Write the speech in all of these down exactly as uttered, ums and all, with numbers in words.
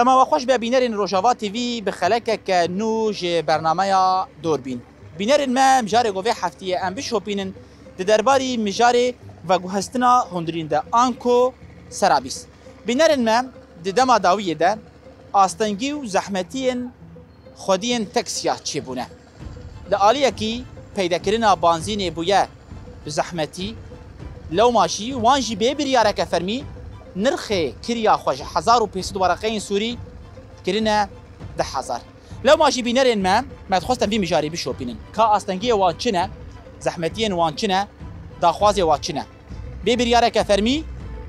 Dema we xweş be bînerên Rojava T V bi xelekeke nû ji bernameya Dorbîn. Bînerên me, mijarê ku vê heftiyê em bişopînin, di derbarî mijarê veguhestina hundirîn de, anko serabîs. Bînerên me di dema dawiyê de astengî û zehmetiyên xwediyên teksiya çêbûne. Li aliyekî peydekirina banzînê bûye bi zehmetî, lewma jî wan jî bê biryareke fermî nirxê kirya xwe ji hezar û pênc sed wereqeyên sûrî kirine du hezar. Lewma jî bînerên me, me dixwestin vî mijarî bişopînin. Ka astengiyê wan çi ne, zehmetiyên wan çi ne, daxwazê wan çi ne? Bê biryareke fermî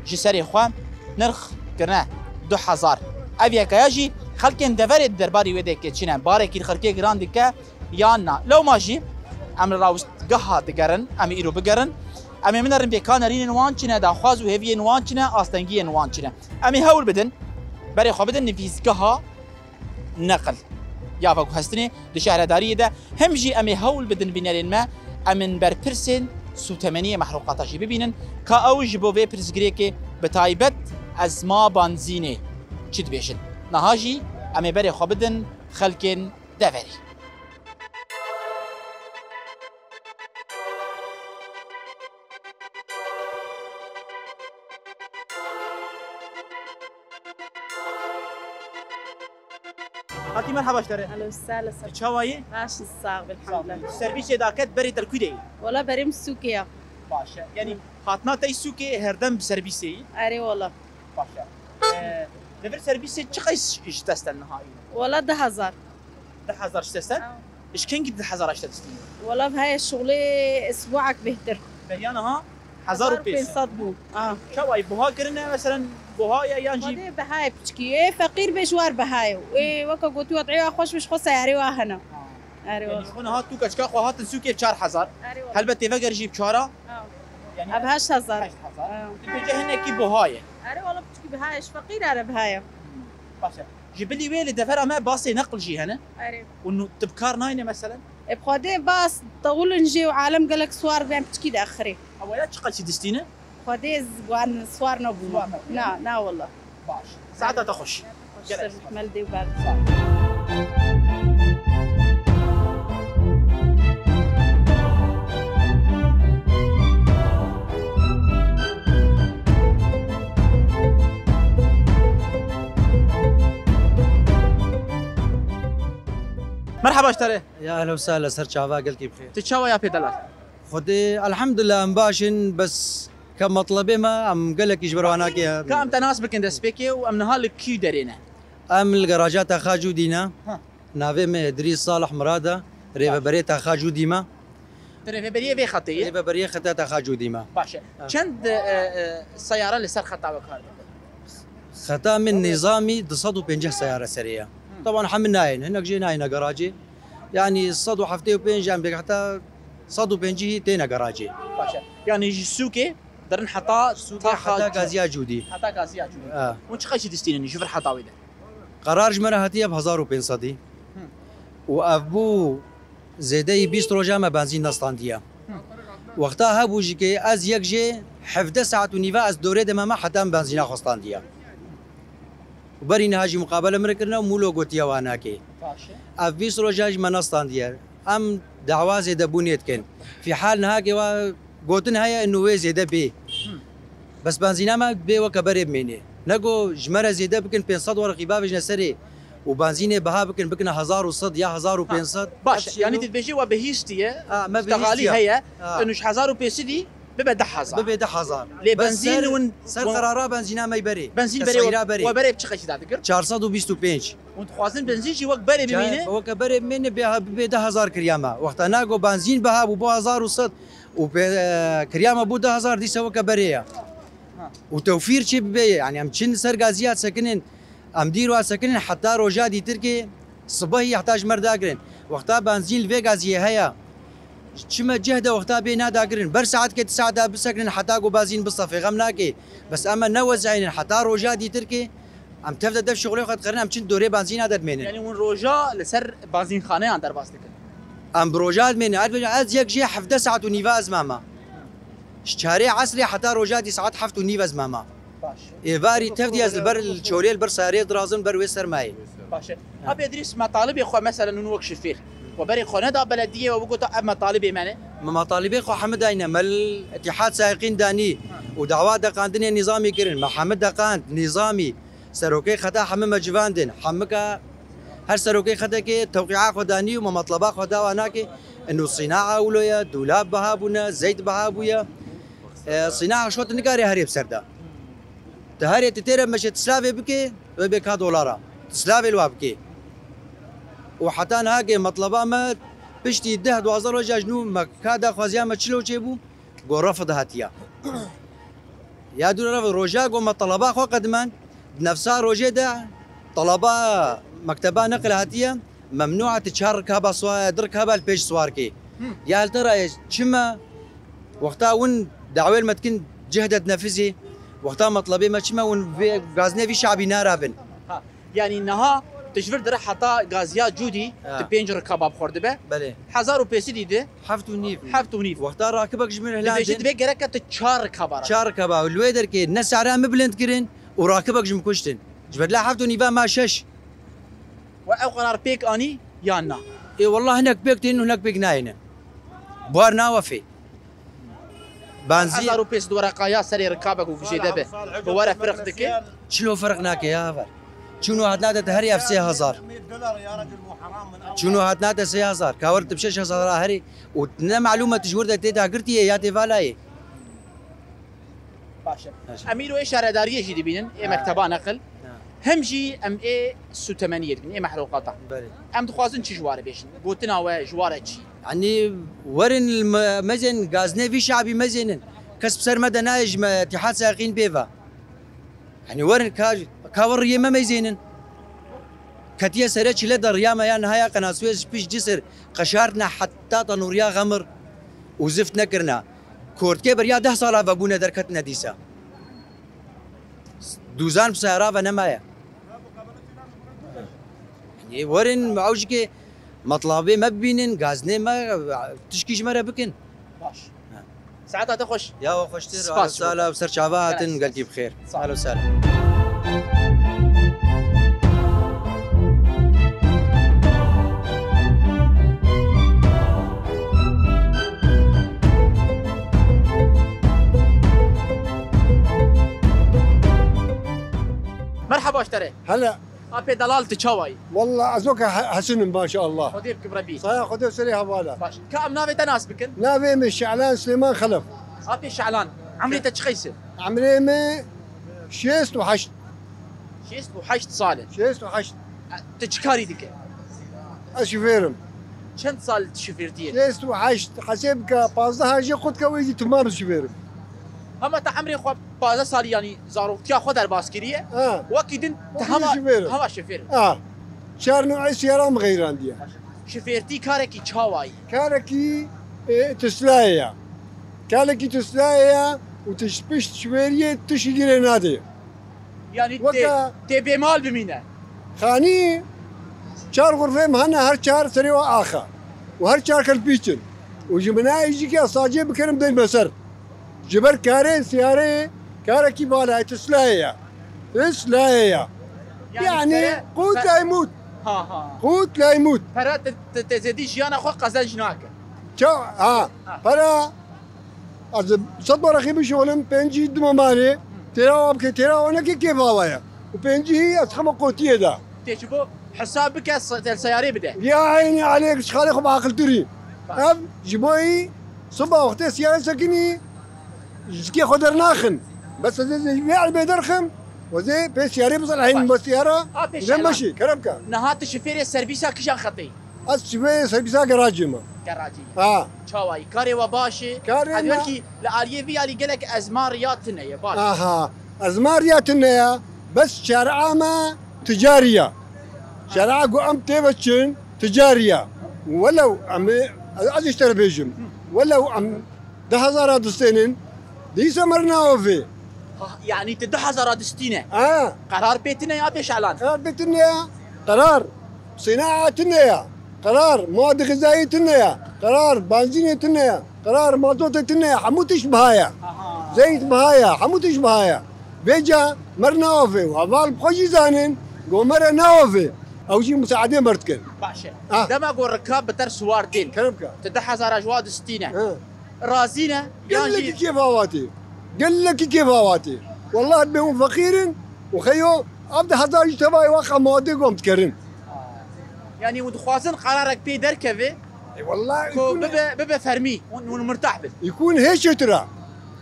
ji serê xwe nirx kirine du hezar. Ev yekaya jî xelkên deverê di derbarî wê de kê çi ne? Barekî li xelkê giran dike yan na? Lewma jî em li rawistgeha digerin, em ê îro bigerin. Em ê binerin bê ka nerînên wan çi ne, daxwaz û hêviyên wan çi ne, astengiyên wan çi ne. Em ê hewl bidin, berê xwe bidin nivîsgeha neqil ya veguhestinê di şehredariyê de. Hem jî em ê hewl bidin bînerên me, em ên berpirsên sûtemeniyê mehruqata jî bibînin, ka ew ji bo vê pirsgirêkê bi taybet ezma banzînê çi dibêjin. Niha jî em ê berê xwe bidin xelkên deverê. Hatî, merheba ji te re. Alo, sağ ol. Tu çawa yî? Baş, sağ ol, elhamdülillah. Servîsê daket berê te li ku de yî? Wala berê min sûkê ya. Baş e. Yanî hatina te yî sûkê herdem bi servîsê yî? Erê wala. Baş e. Ee, li vir servîsê çi qeys ji te sten niha yî? Wala du hezar. Du hezar ji te sten? Ha. Ji kengî du hezar ji te distînin? Wala heye şuxlê isbuak bêhtir. Beriya niha hezar û pênc sed. Hezar û pênc sed bû. Ha. Çawa yî, buha kirine, meselen, buha ye yan jî? Xwedê bihayê piçkî. Ê feqîr bê ji war bihayê. Ê weke gotî, wed'ê wa xweş bê, ji xwe seyarê wa hene. Ha. Erê wala. Yanî ji xwe niha tu keçika xwe hatin sûkê çar hezar. Erê wala. Helbet tê veger jî bi çara. Ha. Yanî ev heşt hezar. Heşt hezar. Ha. Tu bêje hinekî buha ye. Erê wala, piçkî bihayê, ji feqîr ere bihayê. Hmm. Baş e. Ji bilî wê li devera me basê neql jî hene. Erê. Û nu-, tu bi kar nayne meselen? E, bi Xwedê bas tewilin jê û alem gelek siwar ben piçkî diaxirê. Ewa ya çi qeçî distîne? Xwedê z-, wan siwar nebûne. Siwar nebûne. Na, na wala. Baş. Saeta te xweş. Xweş. Gelek ser spas. Mel dê û ber. Sağ ol. Merhaba ji te re. Ya ehlen we sehlen, ser çava, gelkî bi xêr. Tu çawa ya pê delal? Xwedê, elhamdulillah, em baş in, bes ke metlebê me, em gelekî ji ber wan nake. Ka em te nas bikin destpêkê û em niha li kî derê ne? Em li garaja Taxa Cûdî ne. Ha. Navê me Îdrîs Salih Mirad e, rêveberê Taxa Cûdî me. Tu rêveberiyê vê xetê yî? Rêveberiyê xeta Taxa Cûdî me. Baş e. Ha. Çend, e, e, seyare li ser xeta we kar dike? Xeta min nîzamî du sed û pêncî seyare serê ye. Hı. Teban hemî nayên, hinek jê nayêne garajê. Yanî sed û heftê û pênc em bêk heta sed û pêncî têne garajê. Baş e. Yanî ji sûkê derin heta Sûkê Taxa heta Cû-, Gaziya Cûdî. Heta Gaziya Cûdî. Ha. Hûn çi qeçî distînin ji vir heta wê de? Qerar ji me re hatiye bi hezar û pênc sedî. Hı. Û ev bû zêdeyî bîst roja me benzîn nestandiye. Hı. Wexta hebû jî ke ez yek jê hevdeh saet û nîve ez dorê de me me heta min benzîna xwe standiye. Û berî niha jî muqabele min re kirine û mûlo gotiye wa nake. Baş e. Ev bîst roja jî me nestandiye. Em dawa zêdebûnê dikin. Fîhal niha ke wa gotin heye inu wê zêde bê. Hı. Bes benzîna me bê weke berê bimênê. Nego ji me re zêde bikin, pênc sed wereqî bavêjine serê û benzînê biha bikin, bikine hezar û sed ya hezar û pênc sed. Ha, baş, yanî tu dibêjî we bihîstiye, ha, me bihîstiye. Heye, ha, inu ji hezar û pênc sedî bibe deh hezar. Bibe deh hezar. Lê benzîn ser, win, ser win qerara benzîna me berê. Benzîn berê, tesîra we, berê. We berê bi çi qeçî dadikir? Çar sed û bîst û pênc. Hûn dixwazin benzîn jî wek berê bimîne? Weke berê bimîne bê, bibe deh hezar kiriya me. Wexta nago benzîn biha bû bo hezar û sed û pê-, e, kiriya me bû deh hezar, dîsa weke berê ye. Ha. Û tewfîr çê bibe ye. Yanî em çin ser gaziya sekinin, em dîr wa sekinin heta roja dîtirkê sibehî heta ji me re dagirin. Wexta benzîn li vê gaziyê heye. Çi me cih de wexta bê nadagirin. Ber saetkê tu saeta bisekinin heta ku benzîn bisefê, xem nake. Bes em ne wezeynin heta roja dîtirkê. Em tev de dev şixulê xwe dixerin, em çin dorê benzîna de dimênin. Yanî hûn roja li ser benzînxaneyan derbas dikin? Em bi roja dimênin. Ez, ez yek jê hevdeh saet û nîve ez mama. Ji çarê esrê heta roja dî saet heft û nîv ez mama. Baş. Êvarî tevdî ez li ber çolê li ber sayarê dirazim ber wê sermayê. Baş e. Apê Idrîs, metalibê xwe, meselen, hûn wek şifêr, we berê xwe neda belediyê we bigota ev metalibê me ne? Me metalibê xwe hemû dayne, me li Îtîhad Sayiqîn danî û dawa deqandinê nîzamî kirin. Me hemû deqand, nîzamî, serokê xeta hemû me civandin. Hemûka her serokê xetekê tewqîa xwe danî û me metleba xwe dawa nake. Ino sînaa wilo ye, dûlab biha bûne, zeyt biha bûye. E, sînaa şot nikare herê bi ser de. Tu herê tu têre meşe tu silavê bikê, wê bê ka dolara. Tu silavê li wa bikê. Û heta niha ke metleba me piştî deh duwazdeh roja ji nû me ka daxwaziya me çilo çêbû, go refid hatiya. Ya dû refid roja go me teleba xwe qedimen, di nefsa rojê de teleba mekteba neqil hatiye, memnû hati çar rikaba swa-, di rikaba li pêş swar kê. Hı. Ya li te rayê çima wexta win dawêl me dikin cehdet nefizê, wexta metlebê me çima win vê gazinê vî şabî narabin? Ha. Yanî niha tu ji vir dire heta gaziya Cûdî Ha. tu pênc rikaba bi xwe dibe. Belê. Hezar û pêsî dî di. Heft û nîv. Heft û nîv. Wexta rakibek ji min Dibêjî hilandin. Dibê gereke tu çar rikaba re. Çar rikaba. Li wê derkê ne sehra min bilind kirin û rakibek ji min kuştin. Ji ber la heft û nîva ma şeş. We ew qerar pêk anî yan na? Ê, wallah hinek pêk tên û hinek pêk nayêne. Buhar nawefê. Benzî Hezar û pênc sed wereqaya serê rikabek û vijêde be. Bi were firq dike? Çilo firq nake ya heval. Çûno hatnate te herî ev sê hezar. Çûno hatnate sê hezar. Ka wer tu bi şeş hezar a herî û ne malûm e tu ji wir de tê dagirtiyê ya tê valayê. Baş e. Baş e. Em îro ê şaredariyê jî dibînin, ê Ha. mekteba neqil. Ha. Hem jî em ê sûtemeniyê dibînin, ê mehruqata. Belê. Em dixwazin çi ji ware bêjin? Gotina we ji ware çi? Yanî werin li me-, mezên gazinê vî şabî mezênin. Kes bi ser me de nayê ji me Îtîhad Sayiqîn bêva. Yanî werin ka, ka wer riyê me meyzênin. Ketiye sere çile de riya me ya niha ya qenasûyê ji pişt cisir qeşartine heta tenûriya xemir û zift nekirine. Kortkê beriya deh sala vebûne derketine dîsa. Dûzan bi seyara ve nemaye. Yanî werin ew jikê metlabê me bibînin, gazinê me, tişkî ji me re bikin. Baş. Ha. Saeta te xweş. Ya we xweştir, Spas. Sala bi ser çava hatin, Spas. Gelkî bi xêr. Sağ ol. Ahlen ve sahlen. Merhaba ji te re. Hele. Apê delal tu çawa yî? Wallah ez weke he-, hesin im, maşallah. Xwedê bikim rebî. Saya Xwedê serê hevala. Baş. Ka em navê te nas bikin? Navê min Şelan Silêman Xelef. Apê Şelan, emrê te çi qeys e? Emrê min şêst û heşt. Şêst û heşt sal e. Şêst û heşt. E, tu çi karî dike? Ez şofêr im. Çend sal tu şofêrtiyê? Şêst û heşt. Hesê bike, pazdeh jê qut ke wê jî temam şofêr im. Hema te emrê xwe pazdeh salî, yanî zaroktiya xwe derbas kiriye. Ha. Wekî din te Wekî hema, şofêr im. Hema şofêr im. Ha. Çar newê siyara min xeyrandiye. Şofêrtî karekî çawa yî? Karekî, e, tislayê ye. Karekî tislayê ye û tu ji pişt şofêriyê tiştî girê nade. Yanî Weke tê, tê bêmal bimîne. Xanî çar xurfê min hene, her çar serê we axe û her çar kelpîç in. Û ji binayê jî ke sacê bikerim deyme ser. Ji ber karê siyareyê karekî vala ye, tislayê ye. Tislayê ye. Yanî Yanî pere, qût pe- laymût. Ha, ha. Qût laymût. Pere te, te, te zêdî jiyana xwe qezenc nake. Ça-, ha, Ha. Pere Ez sed werexî bişolim, pêncî dima malê, têra wa bike, têra wa neke kêfa wa ye. Û pêncî ez xema qotiyê de. Tê ji bo hesab bike, se-, te seyarê bide. Ya eynî aleyk, ji xalê xwe bi aqiltirî. Baş. Ev ji bo yî siba wextê siyare sekinî, zikê xwe dernaxin. Bes ez ê vê erbê derxim, ez ê pê siyarê biselehînim, Baş. Be siyara, Apê vê Şehlan. Meşî, kerem ke. Niha tu şifêrê serbîsa kîjan xetê yî? Ez şifêrê serbîsa gerajê me. Gerajê. Ha. Çawa yî? Karê we baş e? Karê Ez me wekî li aliyê vî alî gelek ezmar ya tune ye, baş. Aha. Ezmar ya tune ye. Bes şer'a me ticarî ye. Şer'a ku em tê ve çin ticarî ye. Welew em ê, ez, ez ji te re bêjim. Welew em du hezara distênin, dîsa me re naove. Ha, yanî tu du hezara distîne? Ha. Qerar pê tune ya bê Şehlan? Qerar pê tune ya. Qerar. Sînaa tune ya. Qerar. Mewad xizayî tune ya. Qerar. Benzînê tune ya. Qerar. Mazotê tune ya. Hemû tişt biha ya. Aha. Zeyt biha ya. Hemû tişt biha ya. Vêca mer naove û heval bi xwe jî zanin, go mere naove. Ew jî musaedê mer dikin. Baş e. Ah. Dema ku rikab bi ter siwar tên. Kerem ke. Tu deh hezara ji wa distîne. He. Razî ne? Yan jî gelekî kêfa watê. Gelekî kêfa watê. Wellah dibê hûn feqîr in û xeyo ev deh hezar jî tevayê wa qemadê gom dikerin. Yanî hûn dixwazin qerarek pê derkeve. E, wellah, ku îkûn bibe, bibe fermî, hûn, hûn mirtah bin. Îkûn hê çêtir e.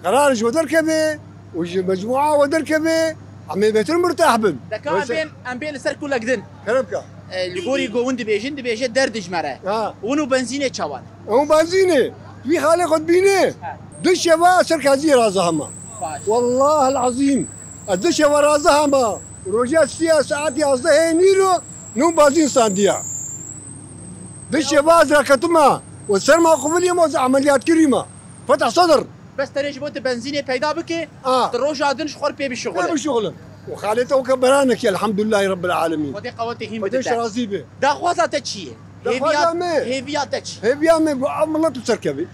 Qerar ji we derkeve û ji mecmûa we derkeve, em ê bêtir mirtah bin. Deka em Weyse- bên, em bên li ser kulek din. Kerem ke. E, li gorî ku hûn dibêjin, dibêje derdijmere. Ha. Hûn û benzînê çawan? Ew benzînê. Wî xalê xwe dibîne. Ha. Du şeva ser kaziyê razihama. Baş. Wallahil azîm. Ez du şeva razihama. Roja siya saet yazdehê nîro, nû bazîn sandiya. Du şeva ez raketime. Û ser ma quvilî ma ez emeliyat kirîme. Fetah sadr. Bes tenê ji bo tu benzînê peyda bike, Ah. tu roja din ji xwe pê bişuxule. Pê bişuxule. Û xalê te weke beranekî, elhamdulillahî Rabbil Alemîn. Xwedê qewetê hîn bide te. Xwedê şe razî be. Daxwaza te çi ye? Daxwaza Hêviya, me. Hêviya te çi? Hêviya me ku ev milet tu serkevî.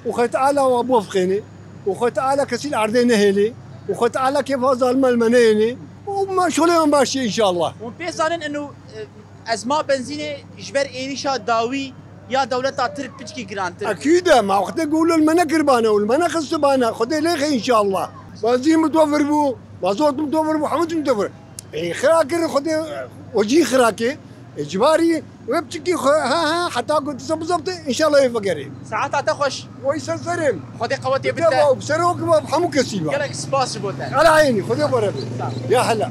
Û Xwedê Teala wa bofqêne. Û Xwedê Teala kesî li erdê nehêlê. Û Xwedê Teala kêfa zalima li me neyêne. Û me şolê me baş ye înşallah. Hûn pê zanin inu, e, ez ma benzînê ji ber êrîşa dawî ya dewleta Tirk piçkî girantir. Ekîd e, ma wextê ku li me nekiribane û li me nexistibane, Xwedê lêxe înşallah. Benzîn mitofir bû, mazot mitofir bû, hemû tişt mitofir. Ê, xira kir Xwedê, o jî xira kir. Ê, cibarî wê piçikî xwe, ha, ha, heta ku tisa bizebte, înşallah ê vegerê. Saeta te xweş. Wey ser serê. Xwedê qewetê bide. Te wa, serok wa, hemû kesî wa. Gelek spas ji bo te. Ala eynî, Xwedê bore be. Sağ ol. Ya hela.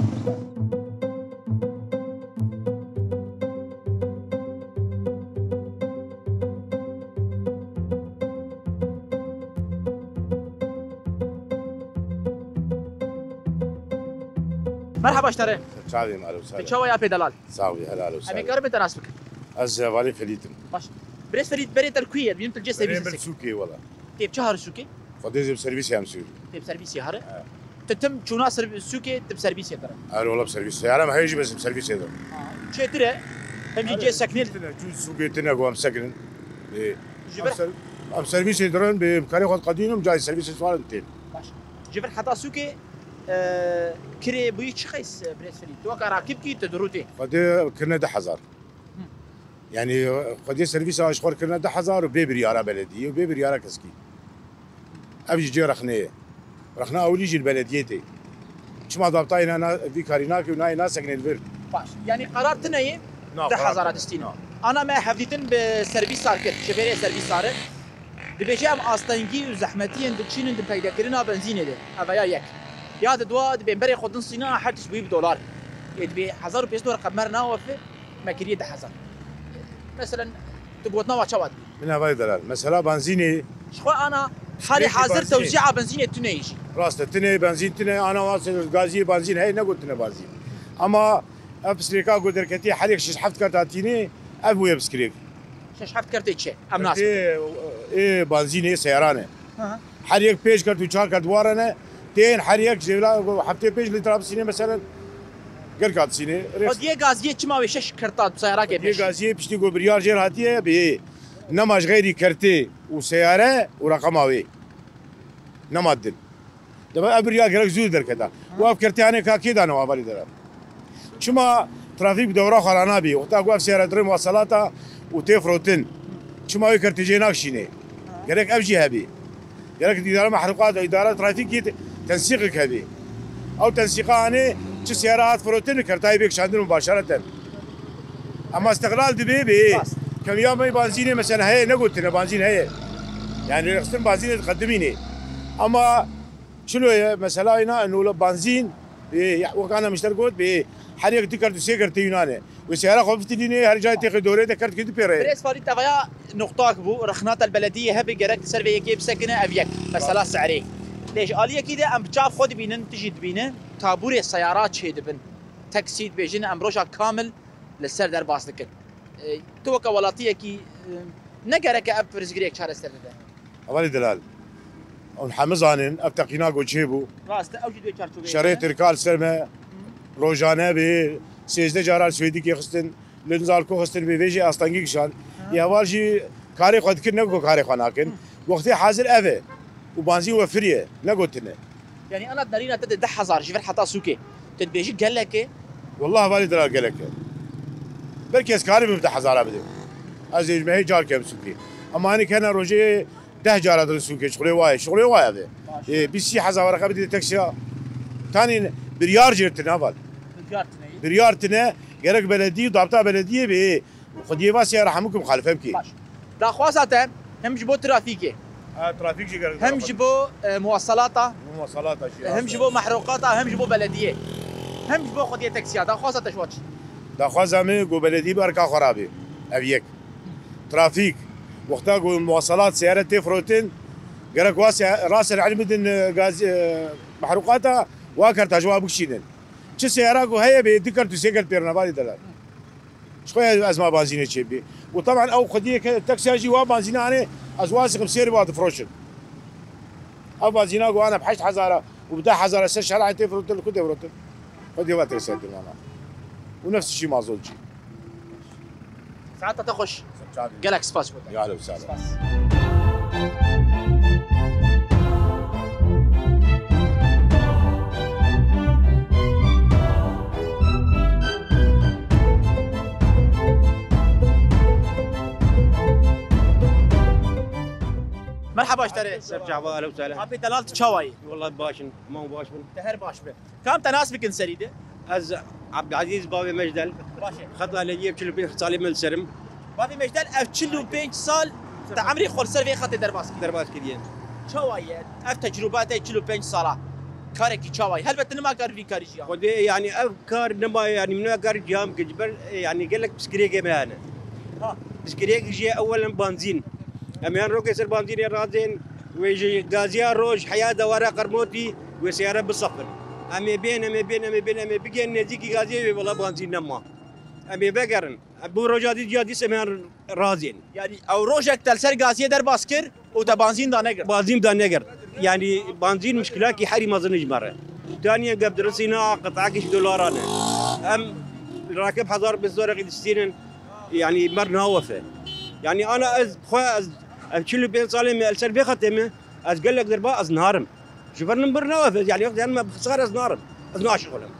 Merhaba ji te re. Çavê me, alo, Tu çawa ya pê delal? Sağ ol, helal olsun. Em ê karibin te nas bikin? Ez, e, Valî Felît im. Baş. Birêz Felît, berê te li ku ye? Bînim tu li cê Berê servîsê min sik. Sûkê wala. Tê bi çi har sûkê? Xwedê zê bi servîsê em sür. Tê bi servîsê har? He. Tu tim çûna ser-, sûkê, tu bi servîsê dir. Her ola bi servîs. Seyara me heye jî, bes bi servîsê dir. Ha. Çêtir e. Hem jî cê sekinê. Tine, çû sûkê tine ku em sekinin. Ê, Ji vir em ser-, em servîsê dirin, bi karê xwe diqedînim, cayê servîsê swarin tên. Baş. Ji vir heta sûkê, e, kirê bûyî çi qeys, e, birêz Felît? Tu weka rakîb kî, tu dirûtê? Xwedê kirine du hezar. Hı. Yanî, Xwedê servîsa ji xwe kirine du hezar û bê biryara belediyê û bê biryara keskî. Ev jî cê rexnê ye. Rexna ewilî jî li belediyê tê. Çima dabtayê na, na, vî karî nake û nayê nasekine li vir? Baş. Yanî qerar tune ye, Na, du hezara qerar tune. distîne. Na. Ana me hevdîtin bi servîsar kir, şofêrê servîsar e. Dibêje em astengî û zehmetiyên diçînin di peydekirina benzînê de. Eve ya yek. Ya di dua dibên berê xwe din sîna her tişt bûyî bi dolar. Ê dibê hezar û pênc sed dolar qemer nawefe. Me kiriye du hezar. Meselen, tu gotina wa çawa dibî? Min hevalî delal. Mesela benzînê. Ji xwe ana halê Peki hazir benzînê. tewzîa benzînê tune ye jî. Rast e, tune benzîn tune, ana wa ser gaziyê benzîn heye, negotine benzîn. Ama ev pislêka ku derketiye her yek şeş heft kerta tînê, ev bûye piskirêk. Şeş heft kertê çi? Em nas. Ê, ê benzînê seyaran e. Hı hı. Her yek pênc kert û çar kert warene, tên her yek jêvla heftê pênc lîtra bisîne, meselen, girka disîne. Xwediyê gaziyê çima wê şeş kerta bi seyarakê Xwediyê pêş? Gaziyê piştî ku biryar jêr hatiye, bê nema ji xeyrî kertê û seyare û reqema wê. Nema din. Dema ev biryar gerek zû derketa. Û ev kertê hanê ka kê dane û hevalî dere. Çima trafîk bi dewra xwe re nabî? Wexta ku ev seyara dirin waselata û tê firotin. Çima wê kertê jê nakşînê? Gerek ev jî hebî. Gerek îdara mehruqat, îdara trafîkî tensîqek hebî. Ew tensîqa hanê çi seyara hat firotin, kertayê bê kişandin mubaşereten. Ema îstiqlal dibê bê. Rast. Kemiya me benzînê mesela heye, negotine benzîn heye. Yani rêxistin benzînê diqedimînê. Ama Çilo ye, mesela îna enola benzîn, ê, ya, wek ana mişter got, bê, her yek du kert û sê kert tê Yunanê. Wê seyara xwe bitilînê, her cayê têxê dorê de kert kê du pê re. Birêz Farîd, tevaya noqtak bû, rexna te li belediyê hebe gerek li ser vê yekê bisekine ev yek. Mesela serê. Lê ji aliyekî de em bi çav xwe dibînin, tu jî dibîne, tabûrê seyara çêdibin. Taksî dibêjin, em roja kamil li ser derbas dikin. E, tu weke welatiyekî, e, ne gereke ev pirsgirêk çareser bibe? Hevalî delal. Hûn hemû zanin, ev teqîna ku çêbû. Rast e, ew jî di wê çarçoveyê de. Şerê Tirka li ser me rojane bê sêzdeh cara li Swêdîkê xistin, li Nizalko xistin, bê vê jî astengî kişand. Hı. Ê heval jî karê xwe dikir, ne ku karê xwe nakin. Hı. Wextê hazir ev e. Û banzî we firî ye, negotine. Yanî ana nerîna te de deh hezar ji vir heta sûkê. Tu dibêjî gelek e? Wallah valî dira gelek e. Belkî ez karibim deh hezara bidim. Ez ê ji mehê car kem sûkê. Ama hani kena rojê deh cara dirin sûkê. Şixulê waye. Şixulê waye be. Baş. E, bîst hezar werqe bidî teksiya. Tanî biryar jêr tine val. Biryar tine. Biryar tine. Gerek beledî, dabta belediyê be. Xwediyê va siyara hemû ki muxalife bike. Baş. Daxwaza te hem ji bo trafîkê. Ha, trafîk jî gerek. Hem ji bo e, muwaselata. Muwaselata jî. Hem ji bo mehrûqata, hem ji bo belediyê. Hem ji bo xwediyê teksiya. Daxwaza te ji wa çi? Daxwaza min ku belediyê bi erka xwe rabê. Ev yek. Trafîk. Wexta ku muwaselat seyare tê firotin, gerek wa se- raser elî bidin e, gaz e, mehrûqata, wa kerta ji wa bikişînin. Çi seyara ku heye bê du kert û sê kert pêrine valî delal. Ji xwe ez ma banzînê çêbî. Û teban ew xwediyê ke teksiya jî wa banzîna anê, ez wa sikim sêr wa difroşin. Ev banzîna ku ana bi heşt hezara û bi deh hezara ser şerayê tê firotin, li ku tê firotin? Xwediyê wa tê ser din ana. Û nefs şî mazot jî. Saeta te xweş. Gelek spas ji bo te. Ya, spas. Merhaba ji te re. Ser çava, ehlen û sehlen. Apê delal, tu çawa yî? Wela baş in, hema baş bin. Te her baş be. Kam te nas bikin serî de? Ez Abdülaziz bavê Mecdel. Baş e. Xeta lehiyê çil û pênc salê min li ser im. Bavê Mecdel, ev çil û pênc sal te emrê xwe li ser vê xetê derbas kiriye. Derbas kiriye. Çawa ye ev tecrûba te çil û pênc sala? Karekî çawa ye? Helbet tu nima kar vî karî jiyan. Xwedê, yanî ev kar nema, yanî min kar ciham kir. Ji ber, e, yanî gelek piskirêkê me hene. Ha. Piskirêk jî ewelen banzîn. Em yan rokê ser banzînê razên, wê ji gaziya roj heya dewara Qermotî wê seyare bisefin. Em ê bên, em ê bên, em ê bên, em ê bigên nêzîkî gaziyê wê wela banzîn nema. Em ê vegerin. Em bo roja dî, ya dîs em yan razên. Yanî ew rojek te li ser gaziyê derbas kir û te banzîn da negir. Banzîn da negir. Yanî banzîn mişkilakî herî mezin ji me re. Taniyê gep dirin sîna qit'ekî ji dolaran e. Em rakib hezar pênc sed werqî distînin. Yanî mer nawefe. Yanî ana ez xwe ez ev çil û pênc salê me li ser vê xetê me ez gelek derba ez narim. Ji vir min bir nawefe, yanî wextê me bi xisar ez narim. Ez naşixulim.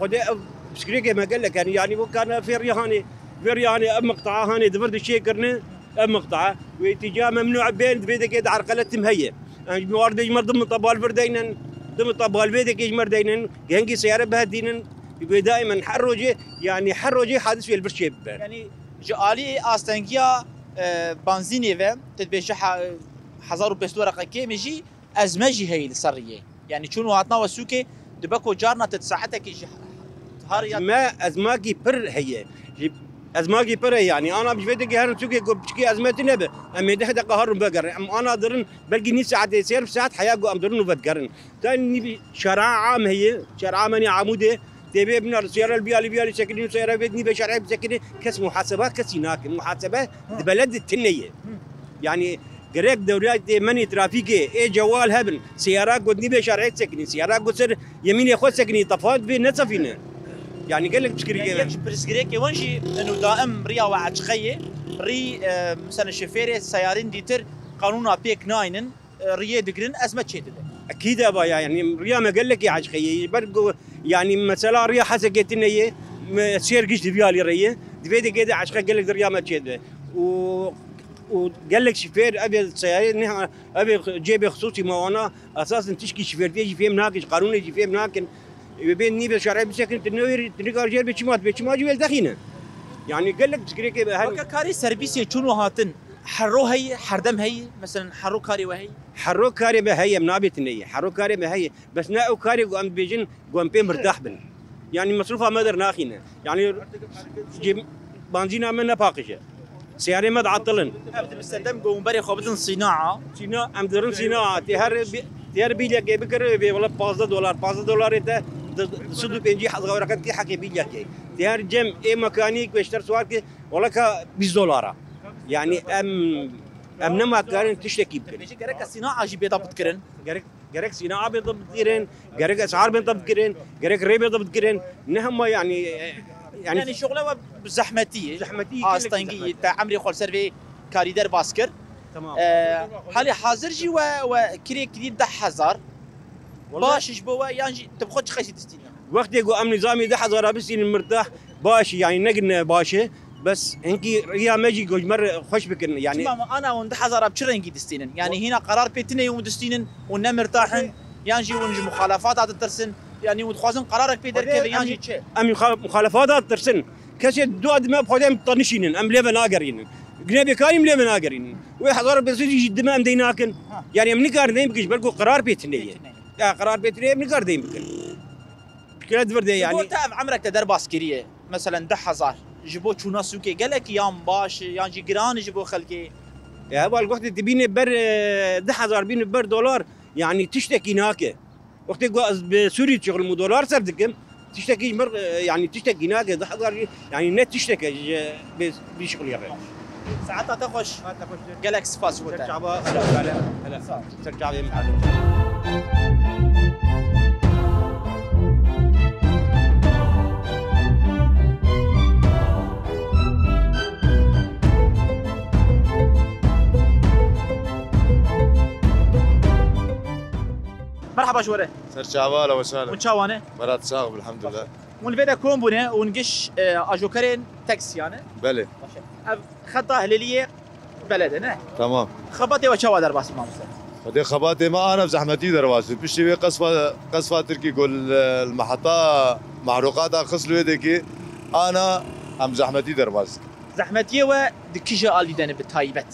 Xwedê ev piskirêkê me gelek, yanî, yanî wek kana fêriya hanê, fêriya hanê ev miqtaa hanê di vir de çê kirine, ev miqtaa. Wê îtîca memnû bên, di vê dekê de erqele tim heye. Em ji miwar de ji me du mita bal vir deynin, du mita bal vê dekê ji me deynin, gehengî seyare bihetînin. Wê daîmen her rojê, yanî her rojê hadis wê li vir çê bibe. Yanî ji alî astengiya e, banzînê ve, tu dibêje he- hezar û pênc sed werqe kêm e jî, ezme jî heye li ser riyê. Yanî çûn û hatina we sûkê dibe ku carna te di saetekê jî har ya. Ezme, ezmakî pir heye. Ji, ezmakî pir heye yanî. Ana ji vê dikê herin sûkê ku piçkî ezme tune be. Em ê deh deqa herin vegerin. Em ana dirin belkî nîv saetê, sêr saet heya ku em dirin û vedigerin. Te nîvî şara am heye, şara amenî Amûdê. Tê bê bina siyara li biyalî biyalî sekinî û siyara vê nîvê şerê bisekinî kes muhaseba kesî nakin. Muhasebe di beled de tune ye. Yanî gerek dewriya tê menî trafîkê ê cewal hebin. Siyara ku nîvê şerê sekinî, siyara ku ser yemînê xwe sekinî, tefawet vê nesefîne. Yanî gelek piskirî Yek ji pirsgirêkê wan jî eno daim riya we açiqe ye. Rî e, mesela şofêrê seyarên dîtir qanûna pêk naynin. E, riyê digirin, ezme çêdibe. Ekîd e va ya, yanî riya me gelekî ecxeyê. Ji ber ku, yanî mesela riya Hesekê tune ye, me sêr giş di vî alî re ye. Di vê dikê de ecxe gelek di riya me çêdibe. Û, û gelek şifêr, ev ê seyarê ne, ev ê cêbê xisûsî me wana, esasên tişkî şifêrtiyê jî fêm nakin, ji qanûnê jî fêm nakin. Wê bên nîvê şerê bisekin, tu newêrî, tu nikar jêr bê çima, bê çima jî wê dexîne. Yanî gelek piskirêkê be her. Weke karê serbîsê çûn û hatin, her ro heye, her dem heye, meselen her ro karê we heye? Hero karê me heye, em nabêtin heye. Hero karê me heye. Bes ne ew karê ku em dibêjin ku em pê mirdah bin. Yanî mesrûfa me dernaxîne. Yanî cê-, banzîna me ne paqij e. Seyarê me diatilin. Ev di bi sedem ku hûn berê xwe bidin sînaa. Sîna, em dirin sînaa. Tê her bi-, tê her bîlekê bikire wê wela pazdeh dolar. Pazdeh dolarê te di, di sed û pêncî hezar werqet kê heqê bîlekê. Tê her cem ê mekanîk wê ji ter siwar kê wela ka bîst dolara. Yanî em, em nema karin tiştekî bikin. Dibêje gereke sînaa jî bê dabitkirin. Gerek, gerek sînaa bê dabitkirin, gerek esar bê dabitkirin, gerek rê bê dabitkirin. Ne hema yanî, e, yanî Yanî şoxla we zehmetî ye. Zehmetî ye, gelekî Astengî zehmetî ye. Te emrê xwe li ser vê karî derbas kir. Tamam. E, halê hazir jî we, we kirê kirî deh hezar. Baş ji bo we yan jî tu bi xwe çi qeysî distîne? Wextê ku em nîzamî du hezara bistînin mirtah baş, yanî ne gine baş e. Bes hinkî riya me jî ku ji me re xweş bikin. Yanî Çima me ana hûn du hezara bi çi rengî distînin? Yanî hîna qerar pê tine hûn distînin, hûn ne mirtah in, yan jî hûn ji muxalefata ditirsin? Yanî hûn dixwazin qerarek pê derkeve yan jî çi? Em muxa-, muxalefata ditirsin. Kesê dua dime bi xwedê em tanişînin, em lê ve nagerînin. Gine bêkarî em lê ve nagerînin. Wê hezar û pênc sed jî dime em dey nakin. Ha. Yanî em nikarin dey bikin ji ber ku qerar pê tine ye. Pê tine ye. Ya qerar pê tine ye, em nikar dey bikin. Kire di vir de Ji yanî. Bo te ev emrek te derbas kiriye. Meselen du hezar. Ji bo çûna sûkê gelek yan baş, yan jî giran ji bo xelkê? Ya heval wextê tu bînê ber, e, du hezar bînê ber dolar, yanî tiştekî nake. Wextê ku ez bi Sûrî dişixulim û dolar serf dikim, tiştekî ji mir, e, yanî tiştekî nake, du hezar jî, yanî ne tiştek e ji bê-, bişixulî re. Saeta te xweş. Saeta xweş. Gelek spas bo te. Ser çava, hela, hela, hela. Sağ ol. Ser çavê min. Merhaba ji we re. Ser çava, ahlen we sahlen. Hûn çawa ne? Berat sax, elhamdülillah. Hûn vê de kom bûne, hûn giş, e, ajokerên taksiyan e? Belê. Baş e. Ev xeta Hilêliyê beled e, ne? Tamam. Xebatê we çawa derbas bû, mamoste? Xwedê xebatê me ana bi zehmetî derbas bû. Piştî wê qesfa, qesfa Tirkî ku li, li meheta Mehrûqata xist li wê dekê ana em zehmetî derbas dikin. Zehmetiyê we di kîja alî de ne bi taybet?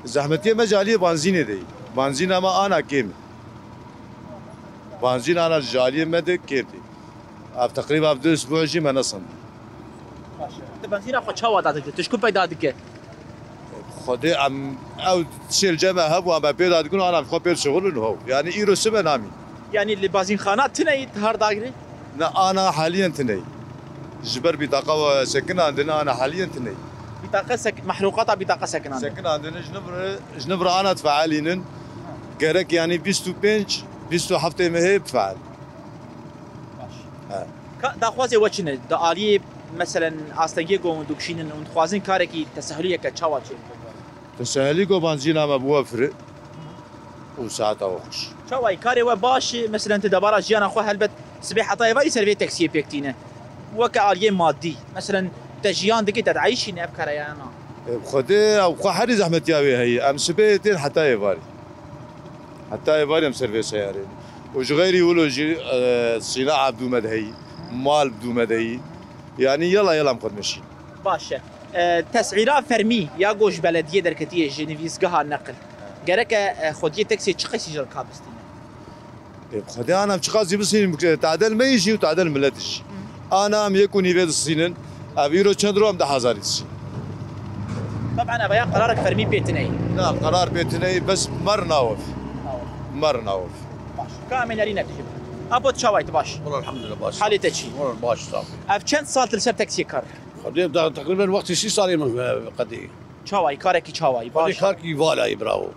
Zehmetiyê me ji aliyê banzînê de yî. Banzîna me ana kêm e. Banzîn ana ji aliyê me de kêm tê. Ev teqrîba ev du isbû jî me nesandî. Baş e. Tu benzîna xwe çawa dadike? Tu ji ku peyda dike? Xwedê em ew tiştê li cem me hebû, em pê dadikin û ana xwe pê dişixulin hew. Yanî îro sibe namî. Yanî li bazînxana tune yî, tu har dagirî? Ne, ana haliyen tune yî. Ji ber bîtaqa sekinandin, ana haliyen tune yî. Bîtaqa sek-, mehrûqata bîtaqa sekinandin. Sekinandin, ji nivre, ji nivre ana difeelînin. Gerek yanî bîst û pênc, bîst û heftê mehê bifeelin. Baş. He. Ka daxwazê we çi ne? Di aliyê, meselen, astengiyê ku hûn dikişînin, hûn dixwazin karekî tesehuliyeke çawa çê bikin? Tesehulî ku banzîna me biwefire û saeta we xweş. Çawa yî karê we baş e? Meselen, tu debara jiyana xwe helbet sibê heta êvarî ser vê taksiyê pêk tîne. Weke aliyê madî. Meselen, te jiyan dikî, te dieyşîne ev kara ya na? E, bi Xwedê ew xwe herî zehmetiya wê heye. Em sibê tên heta êvarî. Heta êvarî em ser vê seyarê ne. Û ji xeyrî wilo jî, e, sînaa bi dû me de heyî, mal bi dû me de heyî. Yanî yela yela em xwe dimeşîn. Baş e. E, tesîra fermî ya ku ji belediyê derketiye, ji nivîsgeha neqil. Gereke, e, xwediyê teksiyê çi qeysî ji rika bistîne? E, bi Xwedê ana em çiqas jî bistînin, tadel me yî jî û tadel milet jî. Ana em yek û nîvê distînin. Ev îro çend ro em du hezarî distînin. Taban ev ya qerarek fermî pê tine yî. Na, qerar pê tine yî, bes mer nawev. Nawev. Mer nawev. Baş. Ka em ê nerî netîjê bidin. Apo, tu çawa yî, tu baş? Wala elhamdülillah baş. Halê te çi? Wala baş, sağ ol. Ev çend sal tu li ser teksiyê kar dikî? Xwedê da teqrîben wextê sî salê min, e, qedî. Çawa yî, karekî çawa yî? Baş. Xwedê karkî vala yî, bravo.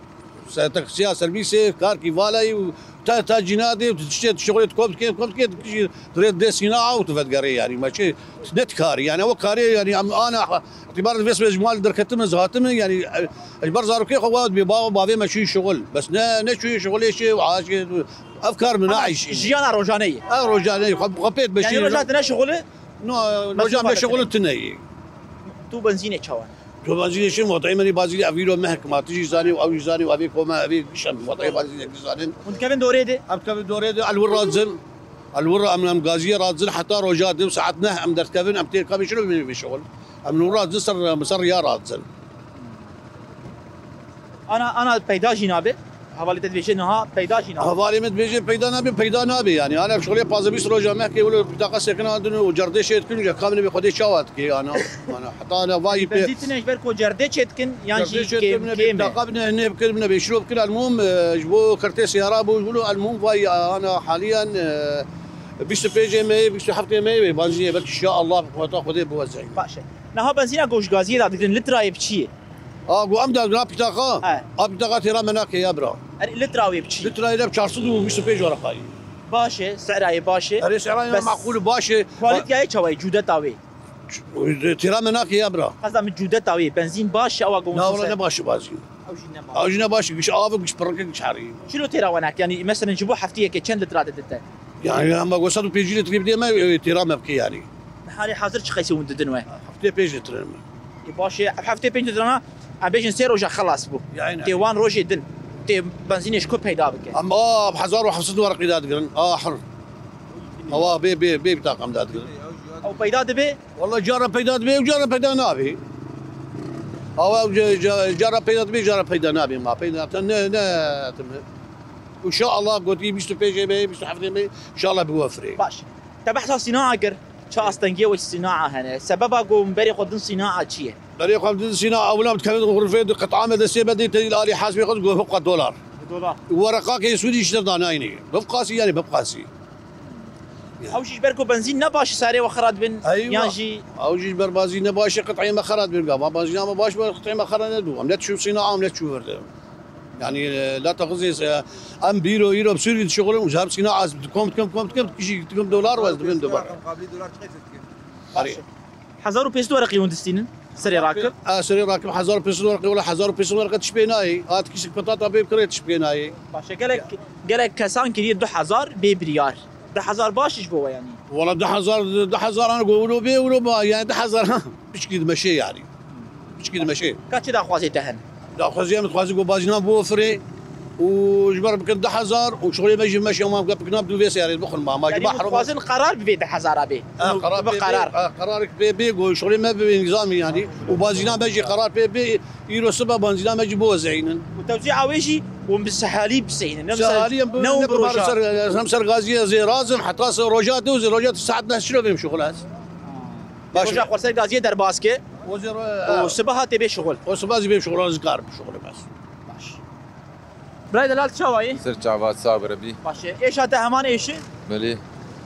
Se teksiya servîsê karkî vala yî û te, te cîna dê, tu tiştê, tu şixulê, tu kom dikê, kom dikê, tu jî tu rê dê sîna û tu vedigerê, yanî me çi ne dikarî, yanî ew karê, yanî em ana îtibar vê sibê ji mal derketime, ez hatime, yanî, e, ji ber zarokê xwe, wa bê ba, bavê me çûyî şixul. Bes ne, ne çûyî şixulê şê û aşê, ev kar min naîşî. Jiyana rojane ye. Ev rojane ye, xwe, xwe pê Yanî dimeşî. Roja te ne şixulê? No, roja me şixulê tune ye. Tu benzînê çawa? Tu benzînê şin, vatayê min ê bazî ev îro mehk ma, tu jî zanî û ew jî zanî û evê kome, evê gişem, vatayê bazî jî zanin. Hûn dikevin dorê de? Em dikevin dorê de, el wir razin. El wir em, em gaziyê razin, heta roja di saet neh em derdikevin, em têr kamê şino bimînin vê şixul. Em li wir razin ser, ser riya razin. Ana, ana peyda jî nabe. Hevalê te dibêje niha peyda jî nabe. Hevalê min dibêje peyda nabe, peyda nabe yanî. Ana şixulê pazdeh bîst roja mehkê wilo bîtaqa sekinandin û cerdê şê dikin, ya kamine bê xwedê çawa dike ana. Ana heta ana vayî pê. Benzî tine ji ber ku cerdê çê dikin, yan jî Cerdê çê kêm, dikin, bine kêm e. Bîtaqa bine, ne bikin, bine bêşiro bikin, elmûm, e, ji bo kertê seyara bû, wilo elmûm vay, ana haliyan, e, bîst û pêncê meyê, bîst û heftê meyê, benzînê belkî şiya Allah, bi quweta Xwedê biwezeyne. Baş e. Niha benzîna ku ji gaziyê da digirin, litrayê bi çi ye? A, ku em da pîtaxa. He. A pîtaxa têra me nake ya bira. Erê, litra wê bi çi? Litra yê de bi çar sed û bîst û pênc weraqayî. Baş e, serayê baş e. Erê, serayê Bes maqûl baş e. Kualiteyê çawa ye, cûdeta wê? Têra me nake ya bira. Qasda min cûdeta wê, benzîn baş e, ewa Na, wala gomşo ne baş e benzîn. Ew jî ne baş. Ew jî ne baş, giş av, giş pirrikê, giş herî. Çilo têra we nake, yanî, meselen, ji bo heftiyekê çend litra didin te? Yani, ama go sed û pêncî litrê bidê me, e, têra me bike yani. Di halê hazir çi qeysî hûn didin we? Heftê pênc litre me. Ê, baş e, heftê pênc litrana, em bêjin sê roja xelas bû. Yani. Tê wan rojê din, tê benzînê ji ku peyda bike? Em a hezar û heft sed wereqî dadigirin. A hir. Ewa bê, bê, bê bitaqam dadigirin. Ew peyda dibe? Walla cara peyda dibe û cara peyda nabe. Awa ca-, ca-, cara peyda dibe, cara peyda nabe. Ma peyda te ne, ne, te me. Û şa Allah gotî bîst û pêncê me, bîst û heftê me, şa Allah biwefirê. Baş. Te behsa sînaa kir. Çi astengiyê we ji sînaa hene? Sebeba ku berê xwe din sînaa çi ye? Berê xwe din sînaa, ewla dikevin xurfê di qit'a me destê me dê tedî li alî hesbê xwe go hifqa dolar. Dolar. Wereqakê Sûdî ji te danayînê. Bifqasî yani bifqasî. Ew jî ji ber ku benzîn ne baş, sarê we xira dibin, Eywa. Yan jî Ew jî ji ber bazî ne baş e, qit'ê me xira dibin. Gava benzîna me baş be, qit'ê me xira nedibû. Em ne çû sîna, em ne çû verde. Yani, e, la taxizê se, em bîro, îro bi Sûrî dişixulin û ji her sîna az dikom, dikom, dikom, dikom, kişî dikom dolar wez dibin dolar. Muqabilî dolar çi qeysî dikin? Erê. Hezar û pênc sed wereqî hûn distînin? Serê rakib? A, serê rakib hezar û pênc sed wereqî, wela hezar û pênc sed wereqî tişt pê nayê. A, tikişik petata pê bikirê tişt pê nayê. Baş e, gelek, gelek kesan kiriye du hezar bê biryar. Du hezar baş ji bo we yanî? Wela du hezar, du hezar an go wilo bê, wilo ba, yani du hezar an piçkî dimeşê yani. Piçkî dimeşê. Ka çi daxwazê te hene? Daxwazê em dixwazin ku bazîna biwefirê û ji ber bikin du hezar û şixulê me jî meşe wan bikin, bikin bi vê seyarê bixwin ma, ma jî Yanî mahrum. Dixwazin qerar bi vê du hezara bê. Ha, qerar Bi pê bê, qerar. Ha, qerar pê bê ku şixulê me bi nîzamî yani. Û bazîna me jî qerar pê bê, îro sibe bazîna me jî biwezînin. Û tewzîa wê jî hûn bi sehalî biseynin. Ne bi Sehalî em bi, ne hûn ne bi bi roja. Ser, em ser gaziyê zê razim, heta se roja dê û zê roja saet neh şilo bêm şixul ez. Baş. Roja xwe ser gaziyê derbas ke. O zê ro-, Û ha. Sibeha tê bê şixul. O sibeha zî bêm şixul, ez kar şixul bes. Baş. Birayê delal çawa yî? Ser çava, sağ ol, Rebî. Baş e. Êşa te heman êş e? Belê.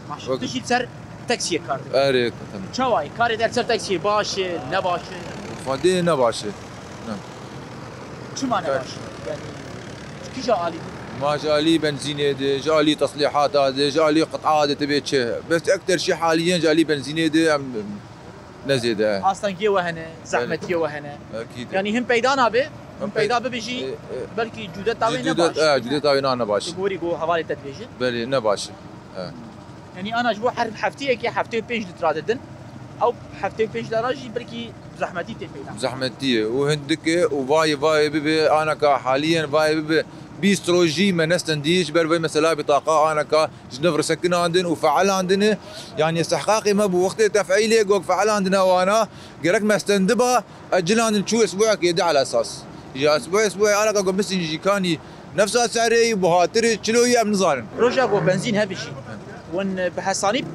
Baş. Wek- Tu jî ser taksiyê kar dikî. Erê, tamam. Çawa yî? Karê te ser taksiyê baş e, ne baş e? Xwedê ne baş e. Ne. Çima ne Kar- baş e? Yani, ji kîja alî? Ma ji alî benzînê de, ji alî teslîhata de, ji alî qit'a de tibê çi? Bes ekter şî haliyen ji alî benzînê de em ne zêde. Astengiyê we hene, zehmetiyê we hene. Ekîd. Yani him peyda nabe, him Him pey-, peyda bibe jî e, e, belkî cûdeta wê cûdet, ne baş. E, cûdeta wê ne baş. Tu gorî ku hevalê te dibêjin. Belê, ne baş. E. Yani ana ji bo her hefteyekê heftê û pênc lîtra didin. Ew heftê û pênc lîtra jî belkî zehmetî tê peyda. Zehmetî ye. Û hindike û vayê, vayê bibe, anaka haliyen vayê bibe bîst rojî me nestendî ji ber vê mesela bitaqa anaka ji nav re sekinandin û feelandine. Yani istihqaqê me bû wextê tefîlê gog feelandine wana gerek me stendiba, ecilandin çû esbuekê de ala esas. Ya esbuê, esbuê alaka ku bisin jî kanî nefsa serê û buhatirê çilo ye em nizanin. Roja ku benzîn hebî jî, hûn bi hesanî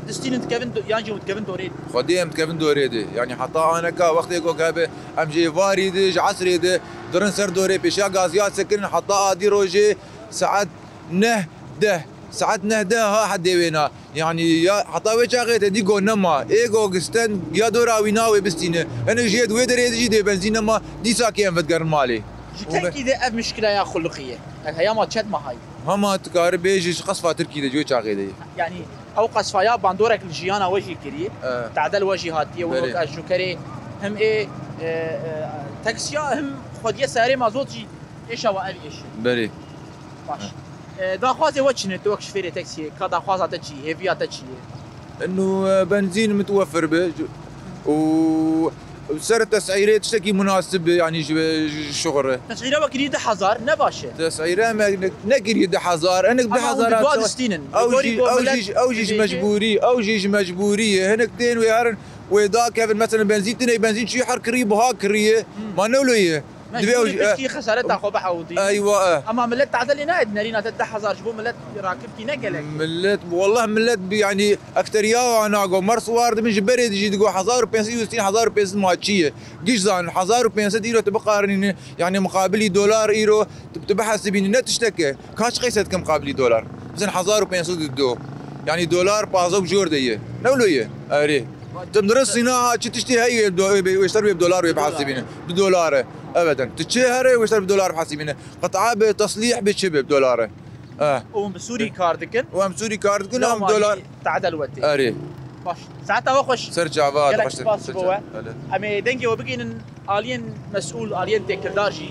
distînin dikevin do-, yan jî hûn dikevin dorê? Xwedê em dikevin dorê de. Yani heta aneka wextê ku hebe em jê varî de, ji esrê de dirin ser dorê pêşiya gaziya sekirin heta adî rojê saet neh deh. Saet neh deh ha hedê wêna. Yani ya heta wê çaxê te dî go nema. Ê go gisten ya dora wî nawê bistîne. Hinek jê di wê derê de jî dê benzîn nema. Dîsa kê em vedigerin malê. Ji Û me- kengî de ev mişkila ya xuluqî ye? Ev heyama çet mahayî? Hema tu kari bêjî ji qesfa Tirkî de ji wê çaxê de ye. Yani ew qesfa ya bandorek li jiyana we jî kiriye. E. Tadel we jî hatiye, we Belê. wek ez ji kerê hem ê, e, e, taksiya hem xwediye serê mazot jî êşa we ev êş e. Belê. Baş. E, daxwazê we çi ne? Tu wek şofêrê taksiyê, ka daxwaza te çi ye? Hêviya te çi ye? Eno, e, benzîn mitwefir be û ser tesîrê tiştekî munasib be, yanî ji, ji şuxur e. Tesîre we kiriye du hezar, ne baş e? Tesîre me ne, nekiriye du hezar, hinek du hezar. Ama hûn bi dua distînin. Ew jî, ew jî, ew jî ji mecbûrî, ew jî ji mecbûrî ye. Hinek tên wê herin wê dakevin, mesela benzîn tune, benzîn çi her kirî buha kiriye. Hmm. Ma ne wilo ye? Divê ew jî, piştî xesareta xwe bihewdî. Eywa, e. Ema millet tadel lê nayê, nerîna te deh hezar ji bo millet rakibkî ne gelek. Millet, wallah millet bi, yani, ekseriya wana go, mer siwar dibin ji berê dijî digo hezar û pênc sed û sî hezar û pênc sed ma çi ye? Giş zanin, hezar û pênc sed îro tu biqarinîne, yani, muqabilî dolar îro, tu, tu bihesibînî ne tiştek e. Kaç qeyse dike muqabilî dolar? Bizin hezar û pênc sed û du. Yani, dolar pazdeh û jor de ye. Ne wilo ye? Erê. Tim dirin sîna ha, çi tiştî heye, do-, wê, wê ser wê bi dolar wê bihesibîne. Bi dolar e. Evet, tu çi here, wê ser bi dolar bihesibîne. Qit'a bi, teslîh bi, çi bi, bi dolar e. Eh. Û hûn bi Sûrî kar dikin? Û em Sûrî kar dikin, Lewma em dolar. Jî tadel wetê. Erê. Baş. Saeta we xweş. Ser çava, Gelek xweş. Spas ji bo we. Belê. Em ê dengê we bigihînin aliyên mesûl, aliyên têkildar jî.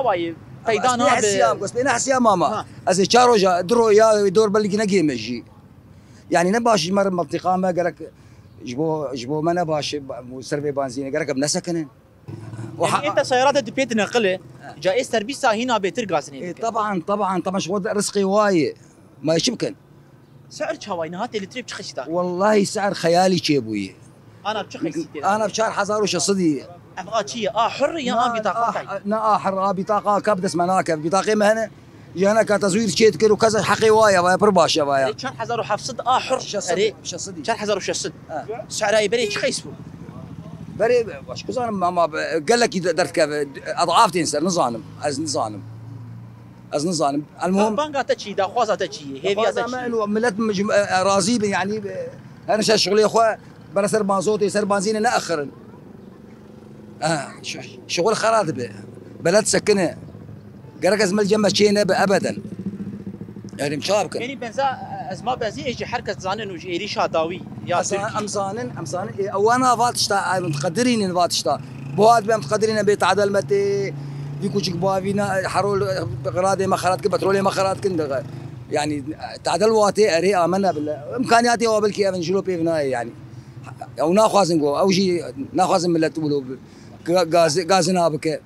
çawa ye? Peyda nabe. Ez pê nehesiya mama. Ez ê çar roja, du roja dor belkî negême jî. Yani ne baş ji me re mentiqa me gerek ji bo, ji bo me ne baş, ser vê benzînê gerek em nesekinin. Yani ê te seyara te tu pê dineqile, ca ê serbîsa hîna bêtir gazinê dike. Taban, taban, taban, ji xwe rizqê wa ye. Ma çi bikin? Si'r çawa ye? Niha tê litrê bi çi qeşî dake? Wellahî si'r xeyalî çêbûye. Ana bi çi qeşî tê? Ana bi çar hezar û şeş sedî ye. Ev a çi ye? A hurr ya a bîtaqa? Na a hurr, a bîtaqa ka bi dest me nake. Bîtaqê me hene. Yaneka tezwîr çê dikir û kesa heqê wa ye, vaya pir baş e, vaya. Erê çar hezar û heft sed a hur. Şeş sed, erê, şeş sed. Çar hezar û şeş sed. Ha. Serayê berê çi qeys bû? Berê, baş kuzanim ama be-, gelekî de-, derdikeve, edaf tên ser, nizanim, ez nizanim. Ez nizanim. Elmuhim. Banga te çi, daxwaza te çi ye, hêviya te çi ye? Daxwaza me eno, millet mecm-, e, e, razî bin, yanî, e, her şey şixulê xwe, bere ser banzotê, ser banzînê neaxirin. Ha, şi-, şixul xera dibe. Beled sekine. Gerek ez mil cem me çê nebe ebeden. Yanî, em çawa bikin? Yanî, benza, ez ma benzî, ê jî her kes zanin û ji êrîşa dawî ya Tirkî. Em zanin, em zanin. Ê, ew wana va tişta, em diqedirînin va tişta. Buha dibe em diqedirînin bê tadel me tê. Vî kuçik buha vîna, herol, xiradê me xerat kin, petrolê me xerat kin dixe. Yanî, tadel wa tê, erê, amena bile. Îmkaniyatê wa belkî evin jilo pêv nayê, yanî. Ew naxwazin go, ew jî naxwazin millet wilo bi-, ga-, gaz-, gazina bike.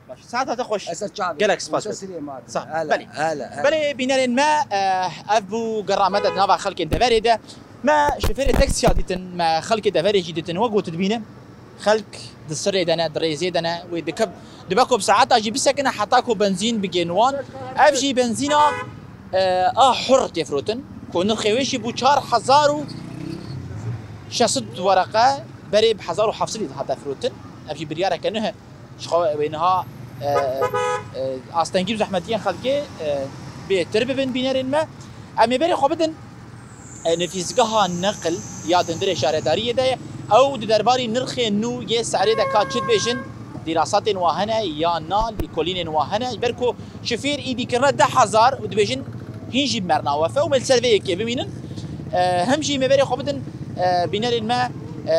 Baş. Saeta te xweş. Ez ser çavê. Gelek spas. Te sirê ma. Sağ. Hele, belê. Hele, hele. Belê bînerên me, eh, ev bû gera me de di nava xelkê deverê de. Me şofêrê taksiya dîtin, me xelkê deverê jî dîtin. Wek got dibîne. Xelk di sirê de ne, di rêzê de ne. Wê dikeb-, dibe ku bi saeta jî bisekine heta ku benzîn bigên wan. Ev jî benzîna, eh, a hur tê firotin. Ku nirxê wê jî bû çar hezar û şeş sed wereqe, berê bi hezar û heft sed dihate firotin. Ev jî biryareke nuh e. Ji xwe wê niha, e, e, astengî û zehmetiyên xelkê, e, bêtir bibin bînerên me. Em ê berê xwe bidin, e, nifîsgeha neqil ya di hundirê şaredariyê de ye. Ew di derbarî nirxên nû yê serê de ka çi dibêjin, dîrasatên wa hene ya na, lêkolînên wa hene. Ji ber ku şifêr îdî kirine deh hezar û dibêjin hîn jî bi me re nawefe û me li ser vê yekê bimînin. E, him jî me berê xwe bidin, e, bînerên me, e,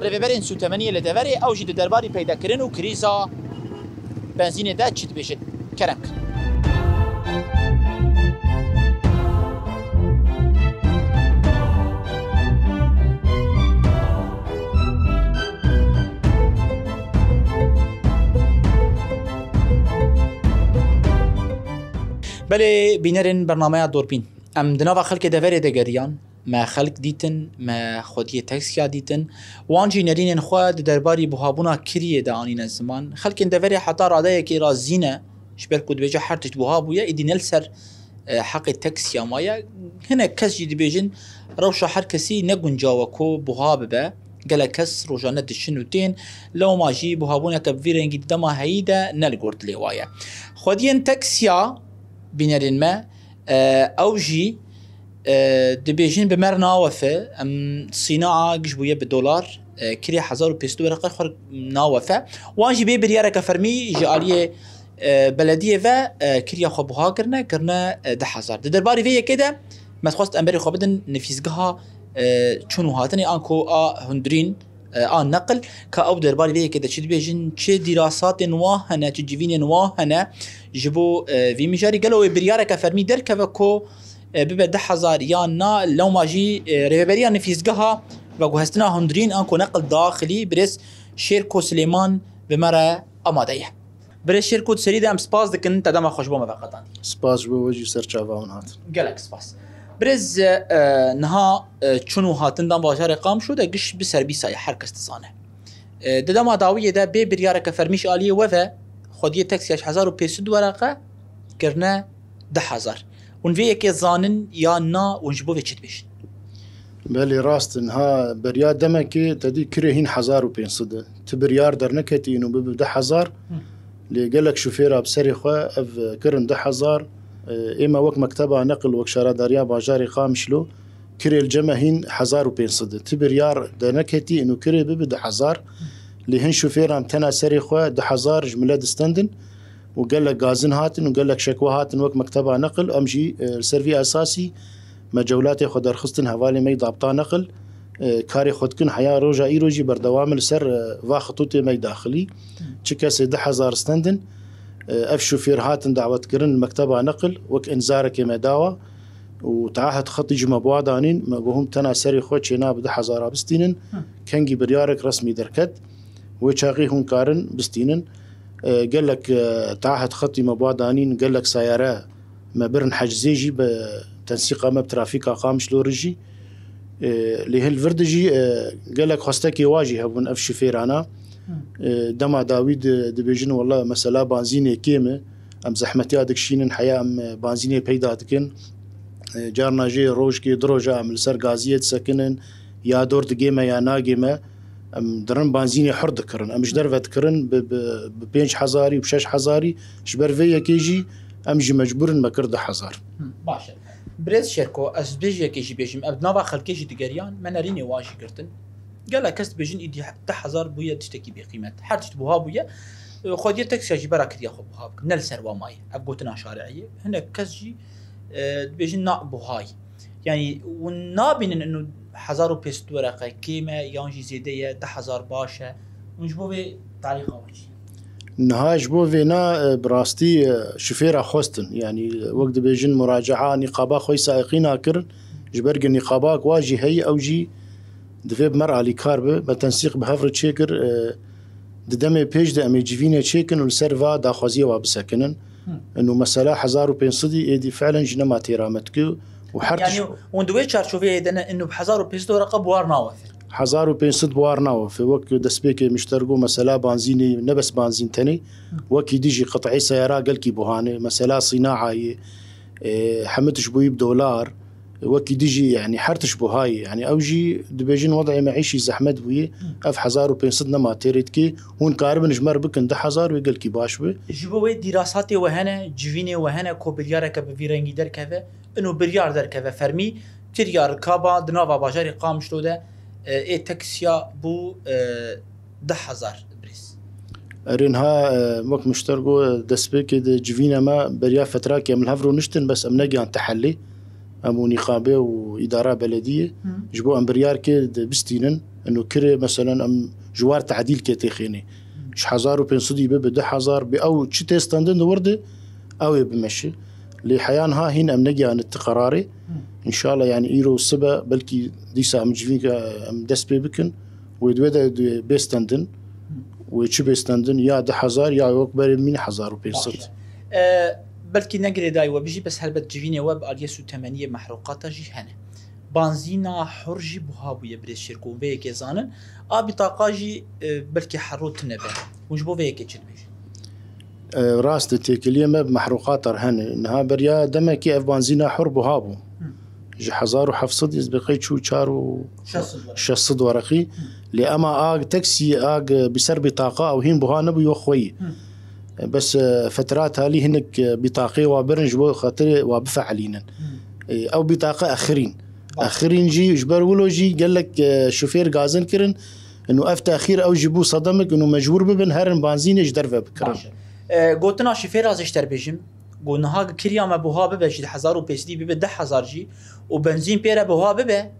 rêveberên sûtemeniyê li deverê, ew jî di derbarî peydakirin û krîza benzînê de çi dibêjin. Kerem kir. Belê bînerên bernameya Dorbîn. Em di nava xelkê deverê de geriyan, me xelk dîtin, me xwediyê taksiya dîtin. Wan jî nerînên xwe di derbarî buhabûna kiriyê de anîne ziman. Xelkên deverê heta radeyekê razî ne, ji ber ku dibêje her tişt buha bûye, êdî ne li ser, e, heqê taksiya maye. Hinek kes jî dibêjin, rewşa her kesî ne guncaw e ku buha bibe. Gelek kes rojane diçin û tên, lewma jî buhabûneke bi vî rengî di dema heyî de ne li gor dilê wa ye. Xwediyên taksiya bînerên me, e, ew jî, e, dibêjin bi me re nawefe, em sîna giş bûye bi dolar, e, kirê hezar û pênc sed wereqe xwe nawefe. Wan jî bê biryareke fermî ji aliyê, e, belediyê ve, e, kiriya xwe buha kirine, kirine, e, deh hezar. Di derbarî vê yekê de me dixwest em berê xwe bidin nifîsgeha, e, çûn û hatinê anko a hundirîn, e, a neqil, ka ew derbarî vê yekê de çi dibêjin, çi dîrasatên wa hene, çi civînên wa hene ji bo, e, vî mijarî. Gelo wê biryareke fermî derkeve ku, e, bibe deh hezar yan na, lewma jî, e, rêveberiya nifîsgeha veguhestina hundirîn anko neqil daxilî, birêz Şêrko Silêman bi me re amade ye. Birêz Şêrko, di serî de em spas dikin, te dema xwe ji bo me veqetandî. Spas ji bo we jî, ser çava hûn hatin. Gelek spas. Birêz, e, niha, e, çûn û hatin dan bajarê Qamişlo de giş bi serbîsa ye, her kes dizane. E, di dema dawiyê de bê biryareke fermî ji aliyê we ve, xwediyê taksiya ji hezar û pênc sed wereqe kirine deh hezar. Hûn vê yekê zanin yan na, hûn ji bo vê çi dibêjin? Belê, rast in. Ha, beriya demekê te dî kirê hîn hezar û pênc sed e. Ti biryar derneketî û bibe deh hezar. Hı. Lê gelek şofêra bi serê xwe ev kirin deh hezar. E, ê me wek mekteba neqil, wek şaredariya bajarê Qamişlo, kirê li cem me hîn hezar û pênc sed e. Ti biryar derneketî û kirê bibe deh hezar. Lê hin şofêran tena serê xwe deh hezar ji milet distendin. û gelek gazin hatin û gelek şekwe hatin wek mekteba neqil. Em jî, e, li ser vî esasî me cewlatê xwe derxistin hevalê me yî dabta neqil, e, karê xwe dikin. Heya roja îro jî berdewam in li ser, e, va xitûtê me yî daxilî. Çi kesê du hezar stendin, e, ev şofêr hatin dawetkirin li mekteba neqil wek înzarekê me dawa û teahid xetî ji me bi wa danîn, me got hûn tena serê xwe çêna bi du hezara bistînin, Hı. kengî biryarek resmî derket. Wê çaxî hûn karin bistînin. E, gelek, e, teahid xetî me ba danîn, gelek sayare me birin hecizê jî bi tensîqa me bi trafîka Qamişlo re jî. E, lê hin li vir de jî, e, gelek xwestekê wa jî hebûn ev şifêrana. Hı. E, dema dawî di-, dibêjin, wela mesela banzînê kêm e. Em zehmetiya dikişînin heya em, e, banzînê peyda dikin. E, carna jê rojkê du roja em li ser gaziyê disekinin, ya dor digê me ya nagê me. Em dirin banzînê hur dikirin. Em ji derve dikirin bi, bi, bi pênc hezarî û şeş hezarî. Ji ber vê yekê jî em jî mecbûr in me kir du hezar. Hı, baş e. Birêz Şêrko, ez bêjiyekê jî bêjim, ev di nava xelkê jî digeriyan, me nerînê wan jî girtin. Gelek kes dibêjin, îdî du hezar bûye tiştekî bêqîmet. Her tişt buha bûye. Xwediyê teksiya jî bera kiriya xwe buha bikin. Ne li ser wa maye. Ev gotina şariyê ye. Hinek kes jî, e, dibêjin na buhayî. Yanî hûn nabînin inu hezar û pênc sed wereqe kêm e, yan jî zêde ye, du hezar baş e. Hûn ji bo vê tarîxa we çi? Niha ji bo vêna, e, bi rastî, e, şifêra xwestin. Yanî, e, wek dibêjin muracaa nîqaba xwe yî saîqîna kirin. Ji ber ku nîqabak wa jî heye, ew jî divê bi me re alîkar be. Me tensîq bi hev re çêkir. E, di demê pêş de em ê civînê çêkin û li ser va daxwaziyê wa bisekinin. Hı. Inu mesela hezar û pênc sedî êdî fiilen jî nema têra me dike û her tişt. Yanî hûn di wê çarçoveyê de ne, inu bi hezar û pênc sed wereqa buhar nawefe? Hezar û pênc sed buhar nawefe. Wek destpêkê mişter got, mesela banzînê, ne bes banzîn tenê, wekî dî jî qit'ê seyara gelkî buhane, mesela sînaayê, e, hemû tişt bûyî bi dolar, wekî dî jî, yanî her tişt buhayê. Yanî ew jî dibêjin wed'ê meîşî zehmet bûye, ev hezar û pênc sed nema têrê dike, hûn karibin ji me re bikin du hezar wê gelkî baş be. Ji bo wê dîrasatê we hene, civînê we hene ku biryareke bi vî rengî derkeve, ino biryar derkeve fermî, kiriya rikaba di nava bajarê Qamişlo de, e, ê teksiya bû, e, du hezar birêz. Erê niha, e, wek mişter got, destpêkê de civîne me beriya fetrakê em li hev rûniştin, bes em negihan tehelê. Em û nîqabê û îdara belediyê Hı. ji bo em biryar kê de bistînin. Ino kirê, meselen, em ji war tadîl kê têxênê. Ji hezar û pênc sedî bibe du hezar, bi ew çi tê stendin di wir de, ew ê bimeşe. Lê heya niha hîn em negihane ti qerarê. Hı. Înşallah, yanî îro sibe belkî dîsa em civînke em dest pê bikin. Wê di wê de bê stendin. Wê çi bê stendin? Ya du hezar ya wek berê mîne hezar û pênc sed. Baş e. E, belkî ne girêdayî we bijî, bes helbet civînê we bi aliyê sûtemeniyê mehruqata jî hene. Banzîna hur jî buha bûye birêz Şêrko, vê yekê zanin. A bîtaqa jî, e, belkî hero tune be. Hûn ji bo vê yekê çi dibêjin? E, rast e, têkiliyê me bi mehruqata re hene. Niha beriya demekê ev banzîna hur buha bû. Hı. Ji hezar û heft sed ez bi qey çû çar û şeş sed wereqî. Şeş sed wereqî. Hı. Lê ema a teksî, a bi ser bîtaqa ew hîn buha nebû yo xweyî. Hı. E, bes, e, fetira talî hinek, e, bîtaqê wa birin ji bo xatirê wa bifeelînin. Hı. E, ew bîtaqe exirîn. Baş. Exirîn jî ji ber wilo jî gelek, e, şofêr gazin kirin. Ino ev texîr ew jî bû sedemek, ino mecbûr bibin herin banzînê ji derve bikirin. Baş e. E, gotina şifêra ez ji te re bêjim, got niha kiriya me buha bibe, ji hezar û pênc sedî bibe du hezar jî û benzîn pê re buha bibe,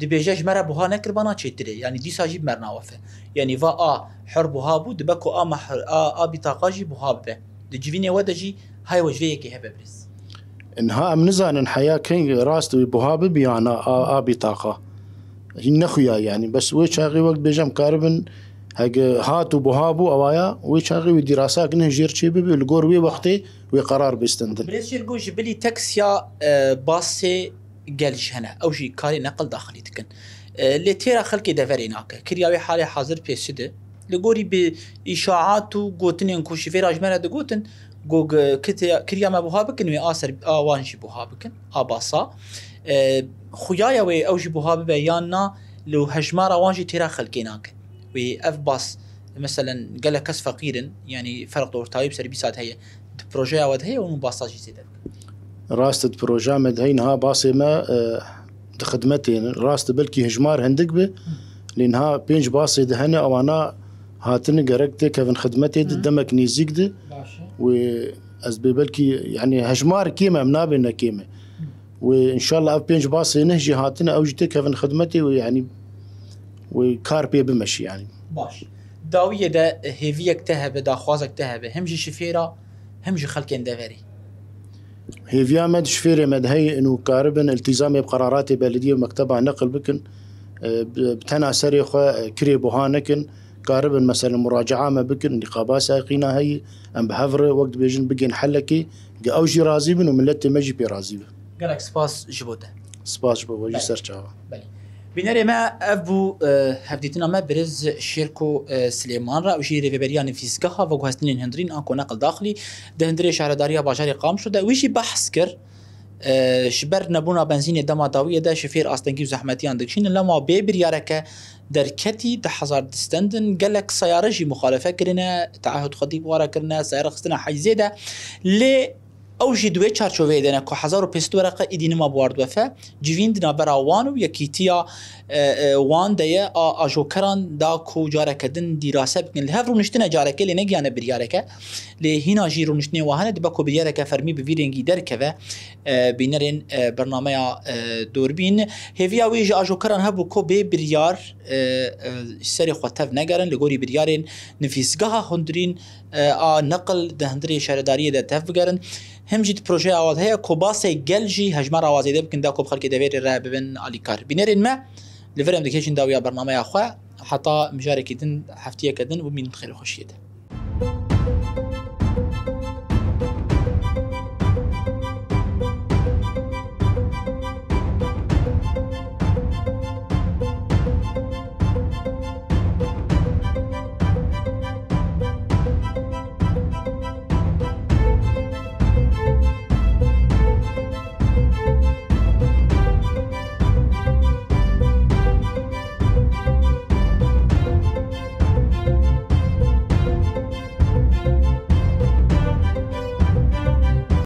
dibêje ji me re buha nekir bana çêtir e. Yanî dîsa jî bi me re nawefe. Yanî va a her buha bû, dibe ku a mehr-, a, a bîtaqa jî buha bibe. Di civînê we de jî hay we ji vê yekê hebe birêz. Niha em nizanin heya keng rast wî buha bibiya na a, a bîtaqa. Hîn nexuya yanî. Bes wê çaxê wek dibêjim karibin, hege hat û buha bû ewaya, wê çaxê wî dîrasak ne jêr çê bibe, li gor wê wextê wê qerar bê stendin. Birêz Şêrgo, ji bilî teksiya, e, basê gel jî hene. Ew jî karê neqil daxilî dikin. E, lê têra xelkê deverê nake. Kiriya wê halê hazir pê çi di? Li gorî bi îşaat û gotinên ku şifêra ji me re digotin, got, kite-, kiriya me buha bikin, wê a ser a wan jî buha bikin, a basa. E, xuya ye wê ew jî buha bibe yan na, li hejmara wan jî têra xelkê nake. Wê ev bas, meselen, gelek kes feqîr in, yanî ferq di ortayî bi ser bîst sed heye. Di projeya we de heye û basa jî zêde bikin? Rast e, di projeya me de heye, niha basê me, e, di xidmetê ne. Rast e, belkî hejmar hindik be, lê niha pênc basê de hene, ewana hatine gerek têkevin xidmetê de, Hı. demek nêzîk de. Baş e. Wê ez bê belkî, yanî hejmar kêm e, em nabêne kêm e. Hı. Wê înşallah ev pênc basê ne jî hatine, ew jî têkevin xidmetê wê, yanî wê kar pê bimeşî, yanî. Baş. Dawiyê de hêviyek te hebe, daxwazek te hebe, hem ji şifêra, hem ji xelkên deverê? Hêviya me di şifêrê me de heye, û karibin iltîzamê bi qeraratê belediyê û mekteba neqil bikin, e, bi, bi tena serê xwe, e, kirê buha nekin, karibin, meselen, muracaa me bikin, nîqaba seqîna heye, em bi hev re, wek dibêjin, bigên helekê, ge ew jî razî bin û miletê me jî pê razî be. Gelek spas ji bo te. Spas ji bo we jî. Belê. Ser çava. Belê. Bînerê me, ev bû, e, hevdîtina me birêz Şêrko, e, Silêman re, ew jî rêveberiya nivîsgeha veguhestinên hundirîn anko neqil daxilî di hundirê şaredariya bajarê Qamişlo de. Wî jî behs kir, e, ji ber nebûna benzînê dema dawiyê de şifêr astengî û zehmetiyan dikişînin, lema bê biryareke derketî di hezar distendin, gelek seyare jî muxalefe kirine, teahud xwedî bi wara kirine, seyare xistine heyzê de. Lê ew jî di wê çarçoveyê de ne ku hezar û pênc sed wereqe îdî nima bi war dibe fe, civîn di navbera wan û yekîtiya, e, e, wan de ye, a ajokeran da ku careke din dîrase bikin. Li hev rûniştine careke, lê negiyane biryareke. Lê hîna jî rûniştinên wa hene, dibe ku biryareke fermî bi vî rengî derkeve, e, bînerên, e, bernameya, e, Dûrbîn. Hêviya wî ji ajokeran hebû ku bê biryar, e, e, ji serê xwe tev negerin, li gorî biryarên nivîsgeha hundirîn, e, a neqil di hundirê şaredariyê de tev bigerin. Him jî di projeya awaz heye ku basê gel jî hejmara awazê de bikin, da ku bi xelkê devêrê re bibin alîkar. Bînerên me, li vir em dikêşin dawiya bernameya xwe, heta mijarekî din, heftiyeke din, bimînin di xêr û xweşiyê de.